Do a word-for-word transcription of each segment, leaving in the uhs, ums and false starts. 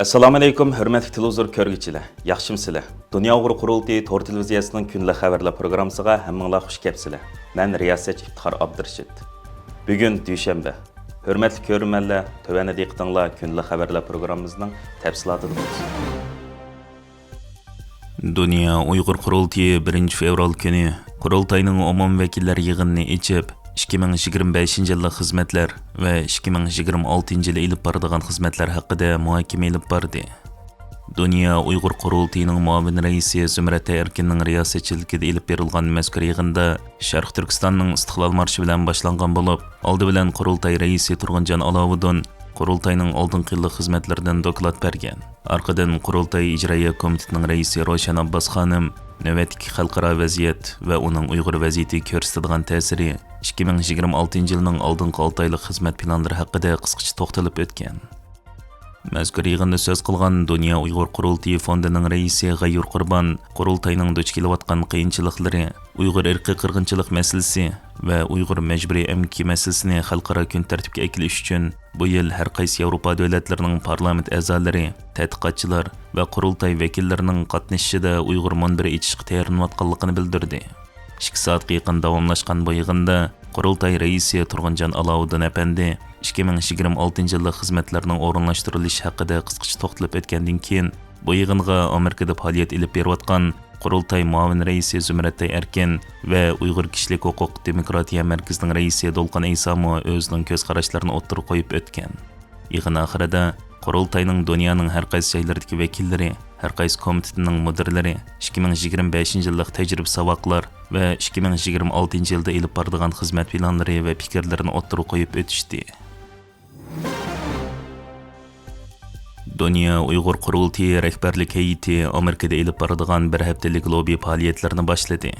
ئەسسالامۇئەلەيكۇم، ھۆرمەتلىك تېلېۋىزور كۆرگۈچىلەر، ياخشىمۇسىلەر؟ دۇنيا ئۇيغۇر قۇرۇلتىيى تور تېلېۋىزىيەسىنىڭ كۈندىلىك خەۋەرلەر پروگراممىسىغا ھەممىڭلار خۇش كەپسىلەر. مەن رىياسەتچى ئىپتىخار ئابدۇرېشىت. بۈگۈن دۈشەنبە. ھۆرمەتلىك كۆرۈرمەنلەر، تۆۋەندە دىققىتىڭلار كۈندىلىك خەۋەرلەر پروگراممىمىزنىڭ تەپسىلاتىدا بولسۇن. دۇنيا ئۇيغۇر قۇرۇلتىيى بىرىنچى فېۋرال كۈنى قۇرۇلتاينىڭ ئومۇمىي ۋەكىللەر يىغىنىنى ئېچىپ، ئىككى مىڭ يىگىرمە بەشىنچى يىللىق خىزمەتلەر ۋە ئىككى مىڭ يىگىرمە ئالتىنچى يىلى ئېلىپ بارىدىغان خىزمەتلەر ھەققىدە مۇھاكىمە ئېلىپ باردى. دۇنيا ئۇيغۇر قۇرۇلتىيىنىڭ مۇئاۋىن رەئىسى زۇمرەت ئەركىننىڭ رىياسەتچىلىكىدە ئېلىپ بېرىلغان مەزكۇر يىغىندا شەرقىي تۈركىستاننىڭ ئىستىقلال مارشى بىلەن باشلانغان بولۇپ، ئالدى بىلەن قۇرۇلتاي رەئىسى تۇرغۇنجان ئالاۋۇدۇن قۇرۇلتاينىڭ ئالدىنقى يىللىق خىزمەتلىرىدىن دوكلات بەرگەن. ئارقىدىن قۇرۇلتاي ئىجرائىيە كومىتېتىنىڭ رەئىسى روشەن ئابباس خانىم نۆۋەتتىكى خەلقئارا ۋەزىيەت ۋە ئۇنىڭ ئۇيغۇر ۋەزىيىتىگە كۆرسىتىدىغان تەسىرى، ئىككى مىڭ يىگىرمە ئالتىنچى يىلنىڭ ئالدىنقى ئالتە ئايلىق خىزمەت پىلانلىرى ھەققىدە قىسقىچە توختىلىپ ئۆتكەن. مەزكۇر يىغىندا سۆز قىلغان دۇنيا ئۇيغۇر قۇرۇلتىيى فوندىنىڭ رەئىسى غەييۇر قۇربان قۇرۇلتاينىڭ دۇچ كېلىۋاتقان قىيىنچىلىقلىرى، ئۇيغۇر ئىرقىي قىرغىنچىلىق مەسىلىسى ۋە ئۇيغۇر مەجبۇرىي ئەمگىكى مەسىلىسىنى خەلقئارا كۈن تەرتىپكە ئەكېلىش ئۈچۈن بۇ يىل ھەر قايسى ياۋروپا دۆلەتلىرىنىڭ پارلامېنت ئەزالىرى، تەتقىقاتچىلار ۋە قۇرۇلتاي ۋەكىللىرىنىڭ قاتنىشىشىدا ئۇيغۇر مۇنبىرى ئېچىشقا تەييارلىنىۋاتقانلىقىنى بىلدۈردى. ئىككى سائەتكە يېقىن داۋاملاشقان بۇ يىغىندا قۇرۇلتاي رەئىسى تۇرغۇنجان ئالاۋۇدۇن ئەپەندى ئىككى مىڭ يىگىرمە ئالتىنچى يىللىق خىزمەتلەرنىڭ ئورۇنلاشتۇرۇلۇشى ھەققىدە قىسقىچە توختىلىپ ئۆتكەندىن كېيىن، بۇ يىغىنغا ئامېرىكىدا پائالىيەت ئېلىپ بېرىۋاتقان قۇرۇلتاي مۇئاۋىن رەئىسى زۇمرەتئاي ئەركىن ۋە ئۇيغۇر كىشىلىك ھوقۇق دېموكراتىيە مەركىزىنىڭ رەئىسى دولقۇن ئەيسامۇ ئۆزىنىڭ كۆز قاراشلىرىنى ئوتتۇرىغا قويۇپ ئۆتكەن. يىغىن ئاخىرىدا قۇرۇلتاينىڭ دۇنيانىڭ ھەر قايسى جايلىرىدىكى ۋەكىللىرى، ھەر قايسى كومىتېتنىڭ مۇدىرلىرى ئىككى مىڭ يىگىرمە بەشىنچى يىللىق تەجرىبە ساۋاقلار ۋە ئىككى مىڭ يىگىرمە ئالتىنچى يىلدا ئېلىپ بارىدىغان خىزمەت پىلانلىرى ۋە پىكىرلىرىنى ئوتتۇرىغا قويۇپ ئۆتۈشتى. دۇنيا ئۇيغۇر قۇرۇلتىيى رەھبەرلىك ھەيئىتى ئامېرىكىدا ئېلىپ بارىدىغان بىر ھەپتىلىك لوببى پائالىيەتلىرىنى باشلىدى.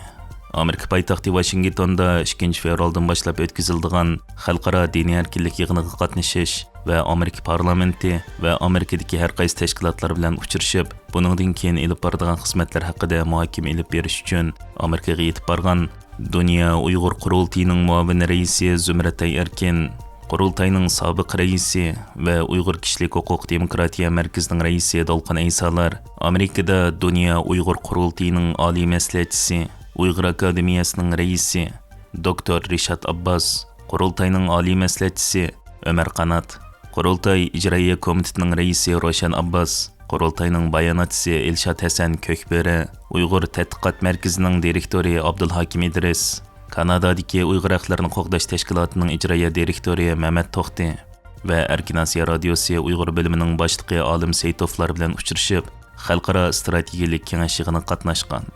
ئامېرىكا پايتەختى ۋاشىنگتوندا ئىككىنچى فېۋرالدىن باشلاپ ئۆتكۈزۈلىدىغان خەلقئارا دىنىي ئەركىنلىك يىغىنىغا قاتنىشىش ۋە ئامېرىكا پارلامېنتى ۋە ئامېرىكىدىكى ھەر قايسى تەشكىلاتلار بىلەن ئۇچرىشىپ، بۇنىڭدىن كېيىن ئېلىپ بارىدىغان خىزمەتلەر ھەققىدە مۇھاكىمە ئېلىپ بېرىش ئۈچۈن ئامېرىكىغا يېتىپ بارغان دۇنيا ئۇيغۇر قۇرۇلتىيىنىڭ مۇئاۋىن رەئىسى زۇمرەتئاي ئەركىن، قۇرۇلتاينىڭ سابىق رەئىسى ۋە ئۇيغۇر كىشىلىك ھوقۇق دېموكراتىيە مەركىزىنىڭ رەئىسى دولقۇن ئەيسالار، ئامېرىكىدا دۇنيا ئۇيغۇر قۇرۇلتىيىنىڭ ئالىي مەسلىھەتچىسى، ئۇيغۇر ئاكادېمىيەسىنىڭ رەئىسى، دوكتور رىشات ئابباس، قۇرۇلتاينىڭ ئالىي مەسلىھەتچىسى ئۆمەر قانات، قۇرۇلتاي ئىجرائىيە كومىتېتىنىڭ رەئىسى روشەن ئابباس، قۇرۇلتاينىڭ باياناتچىسى ئىلشات ھەسەن كۆكبۆرە، ئۇيغۇر تەتقىقات مەركىزىنىڭ دىرېكتورى ئابدۇلھاكىم ئىدرىس، كانادادىكى ئۇيغۇر ھەقلىرىنى قوغداش تەشكىلاتىنىڭ ئىجرائىيە دىرېكتورى مەمەت توختى ۋە ئەركىن ئاسىيا رادىيوسى ئۇيغۇر بۆلۈمىنىڭ باشلىقى ئالىم سېيىتوفلار بىلەن ئۇچرىشىپ، خەلقئارا ئىستراتېگىيەلىك كېڭەش يىغىنىغا قاتناشقان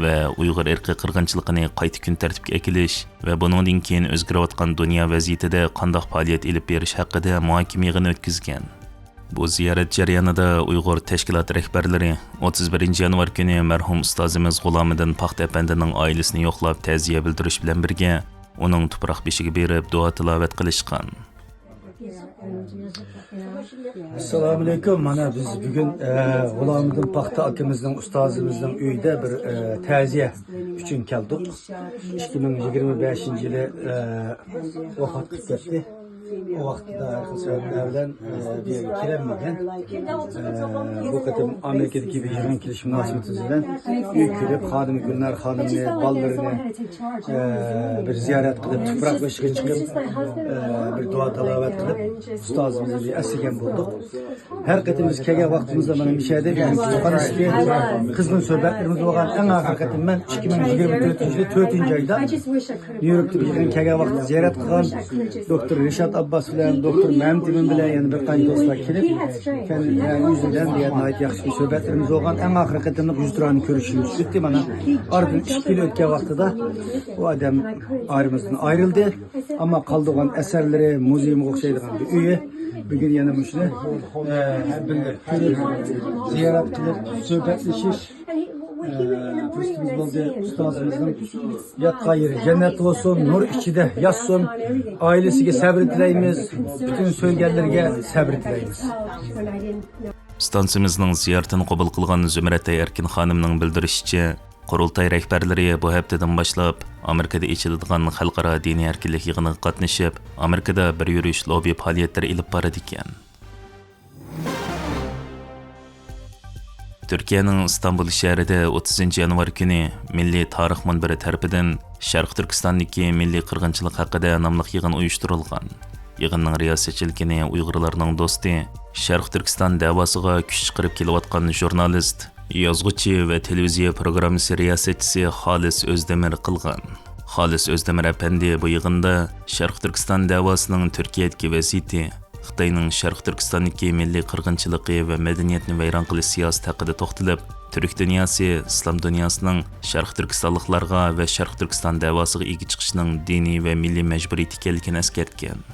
ۋە ئۇيغۇر ئىرقىي قىرغىنچىلىقىنى قايتا كۈن تەرتىپكە ئەكېلىش ۋە بۇنىڭدىن كېيىن ئۆزگىرىۋاتقان دۇنيا ۋەزىيىتىدە قانداق پائالىيەت ئېلىپ بېرىش ھەققىدە مۇھاكىمە يىغىنى ئۆتكۈزگەن. بۇ زىيارەت جەريانىدا ئۇيغۇر تەشكىلات رەھبەرلىرى ئوتتۇز بىرىنچى يانۋار كۈنى مەرھۇم ئۇستازىمىز غۇلامىدىن پاختا ئەپەندىنىڭ ئائىلىسىنى يوقلاپ تەزىيە بىلدۈرۈش بىلەن بىرگە، ئۇنىڭ تۇپراق بېشىغا بېرىپ دۇئا تىلاۋەت قىلىشقان. ئەسسالامۇئەلەيكۇم. مانا بىز بۈگۈن، ئە، غۇلامىدىن پاختا ئاكىمىزنىڭ، ئۇستازىمىزنىڭ ئۆيىدە بىر، ئە، تەزىيە ئۈچۈن كەلدۇق. ئىككى مىڭ يىگىرمە بەشىنچى يىلى، ئە، ۋاپات قىلىپ كەتتى. ئۇ ۋاقىتتا ھەر خىل سەۋەبلەر بىلەن، ئە، بۇ يەرگە كېلەلمىگەن. ئە، بۇ قېتىم ئامېرىكىدىكى بىر يىغىن كېلىش مۇناسىۋىتى بىلەن ئۆي كۆرۈپ، خانىمى گۈلنار خانىمنى، بالىلىرىنى، ئە، بىر زىيارەت قىلىپ، تۇپراق بېشىغا چىقىپ، ئە، بىر دۇئا تىلاۋەت قىلىپ، ئۇستازىمىزنى بىر ئەسلىگەن بولدۇق. ھەر قېتىم بىز كەلگەن ۋاقتىمىزدا مانا مۇشۇ يەردە بىزنىڭ كۇتۇپخانىسىدىكى قىزغىن سۆھبەتلىرىمىز بولغان. ئەڭ ئاخىرقى قېتىم مەن ئىككى مىڭ يىگىرمە تۆتىنچى يىلى تۆتىنچى ئايدا نيۇ يوركتا بىر يىغىن كەلگەن ۋاقىتتا زىيارەت قىلغان دوكتور رىشات ئابباس بىلەن، دوكتور مەمتىمىن بىلەن يەنە بىر قانچە دوستلار كېلىپ، كەن-، يەنى ئۆزى بىلەن بۇ يەردە ناھايىتى ياخشى سۆھبەتلىرىمىز بولغان. ئەڭ ئاخىرقى قېتىملىق يۈزتۇرانە كۆرۈشۈشىمىز ئۆتتى. مانا ئارىدىن ئىككى يىل ئۆتكەن ۋاقتىدا ئۇ ئادەم ئارىمىزدىن ئايرىلدى. ئەمما قالدۇرغان ئەسەرلىرى، مۇزېيىمغا ئوخشايدىغان بىر ئۆيى. بۈگۈن يەنە مۇشۇنى، ئە، بىللە كۆرۈپ، زىيارەت قىلىپ، سۆھبەتلىشىش، ئە، پۇرسىتىمىز بولدى. ئۇستازىمىزنىڭ ياتقان يېرى جەننەت بولسۇن، نۇر ئىچىدە ياتسۇن، ئائىلىسىگە سەبرى تىلەيمىز، پۈتۈن سۆيگەنلىرىگە سەبرى تىلەيمىز. ئىستانسىمىزنىڭ زىيارىتىنى قوبۇل قىلغان زۇمرەتئاي ئەركىن خانىمنىڭ بىلدۈرۈشىچە، قۇرۇلتاي رەھبەرلىرى بۇ ھەپتىدىن باشلاپ ئامېرىكىدا ئېچىلىدىغان خەلقئارا دىنىي ئەركىنلىك يىغىنىغا قاتنىشىپ، ئامېرىكىدا بىر يۈرۈش لوببى پائالىيەتلىرى ئېلىپ بارىدىكەن. تۈركىيەنىڭ ئىستانبۇل شەھىرىدە ئوتتۇزىنچى يانۋار كۈنى مىللىي تارىخ مۇنبىرى تەرىپىدىن شەرقىي تۈركىستاندىكى مىللىي قىرغىنچىلىق ھەققىدە ناملىق يىغىن ئۇيۇشتۇرۇلغان. يىغىننىڭ رىياسەتچىلىكىنى ئۇيغۇرلارنىڭ دوستى، شەرقىي تۈركىستان دەۋاسىغا كۈچ چىقىرىپ كېلىۋاتقان ژۇرنالىست، يازغۇچى ۋە تېلېۋىزىيە پروگراممىسى رىياسەتچىسى خالىس ئۆزدېمىر قىلغان. خالىس ئۆزدېمىر ئەپەندى بۇ يىغىندا شەرقىي تۈركىستان دەۋاسىنىڭ تۈركىيەدىكى ۋەزىيىتى، خىتاينىڭ شەرقىي تۈركىستاندىكى مىللىي قىرغىنچىلىقى ۋە مەدەنىيەتنى ۋەيران قىلىش سىياسىتى ھەققىدە توختىلىپ، تۈرك دۇنياسى، ئىسلام دۇنياسىنىڭ شەرقىي تۈركىستانلىقلارغا ۋە شەرقىي تۈركىستان دەۋاسىغا ئىگە چىقىشنىڭ دىنىي ۋە مىللىي مەجبۇرىيىتى ئىكەنلىكىنى ئەسكەرتكەن.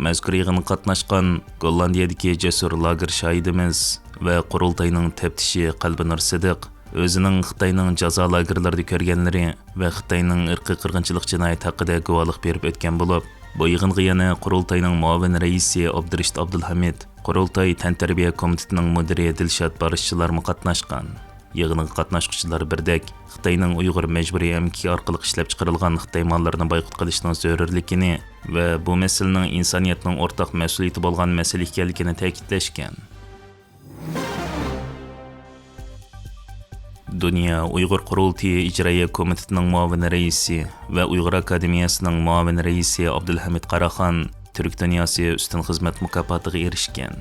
مەزكۇر يىغىنغا قاتناشقان گوللاندىيەدىكى جەسۇر لاگېر شاھىدىمىز ۋە قۇرۇلتاينىڭ تەپتىشى قەلبىنۇر سىدىق ئۆزىنىڭ خىتاينىڭ جازا لاگېرلىرىدا كۆرگەنلىرى ۋە خىتاينىڭ ئىرقىي قىرغىنچىلىق جىنايىتى ھەققىدە گۇۋاھلىق بېرىپ ئۆتكەن بولۇپ، بۇ يىغىنغا يەنە قۇرۇلتاينىڭ مۇئاۋىن رەئىسى ئابدۇرېشىت ئابدۇلھەمىد، قۇرۇلتاي تەنتەربىيە كومىتېتىنىڭ مۇدىرى دىلشات بارىشچىلارمۇ قاتناشقان. يىغىنغا قاتناشقۇچىلار بىردەك خىتاينىڭ ئۇيغۇر مەجبۇرىي ئەمگىكى ئارقىلىق ئىشلەپچىقىرىلغان خىتاي ماللىرىنى بايقۇت قىلىشنىڭ زۆرۈرلۈكىنى ۋە بۇ مەسىلىنىڭ ئىنسانىيەتنىڭ ئورتاق مەسئۇلىيىتى بولغان مەسىلە ئىكەنلىكىنى تەكىتلەشكەن. دۇنيا ئۇيغۇر قۇرۇلتىيى ئىجرائىيە كومىتېتىنىڭ مۇئاۋىن رەئىسى ۋە ئۇيغۇر ئاكادېمىيەسىنىڭ مۇئاۋىن رەئىسى ئابدۇلھەمىد قاراخان تۈرك دۇنياسى ئۈستۈن خىزمەت مۇكاپاتىغا ئېرىشكەن.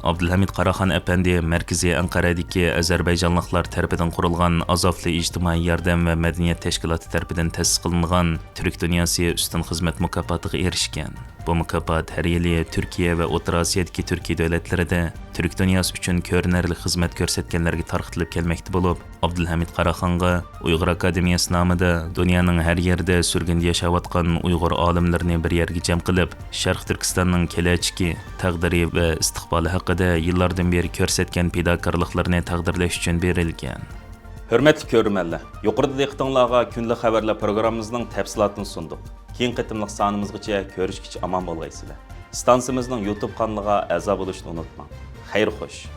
ئابدۇلھەمىد قاراخان ئەپەندى مەركىزىي ئەنقەرەدىكى ئەزەربەيجانلىقلار تەرىپىدىن قۇرۇلغان ئازاپلى ئىجتىمائىي ياردەم ۋە مەدەنىيەت تەشكىلاتى تەرىپىدىن تەسىس قىلىنغان تۈرك دۇنياسى ئۈستۈن خىزمەت مۇكاپاتىغا ئېرىشكەن. بۇ مۇكاپات ھەر يىلى تۈركىيە ۋە ئوتتۇرا ئاسىيادىكى تۈركىي دۆلەتلىرىدە تۈرك دۇنياسى ئۈچۈن كۆرۈنەرلىك خىزمەت كۆرسەتكەنلەرگە تارقىتىلىپ كەلمەكتە بولۇپ، ئابدۇلھەمىد قاراخانغا ئۇيغۇر ئاكادېمىيەسى نامىدا دۇنيانىڭ ھەر يېرىدە سۈرگۈندە ياشاۋاتقان ئۇيغۇر ئالىملىرىنى بىر يەرگە جەم قىلىپ، شەرقىي تۈركىستاننىڭ كېلەچىكى، تەقدىرى ۋە ئىستىقبالى ھەققىدە يىللاردىن بېرى كۆرسەتكەن پىداكارلىقلىرىنى تەقدىرلەش ئۈچۈن بېرىلگەن. ھۆرمەتلىك كۆرۈرمەنلەر، يۇقىرىدا دىققىتىڭلارغا كۈندىلىك خەۋەرلەر پروگراممىمىزنىڭ تەپسىلاتىنى سۇندۇق. كېيىنكى قېتىملىق سانىمىزغىچە كۆرۈشكىچە ئامان بولغايسىلەر. ئىستانسىمىزنىڭ يۇتۇب قانىلىغا ئەزا بولۇشنى ئۇنتۇماڭ. خەير خوش.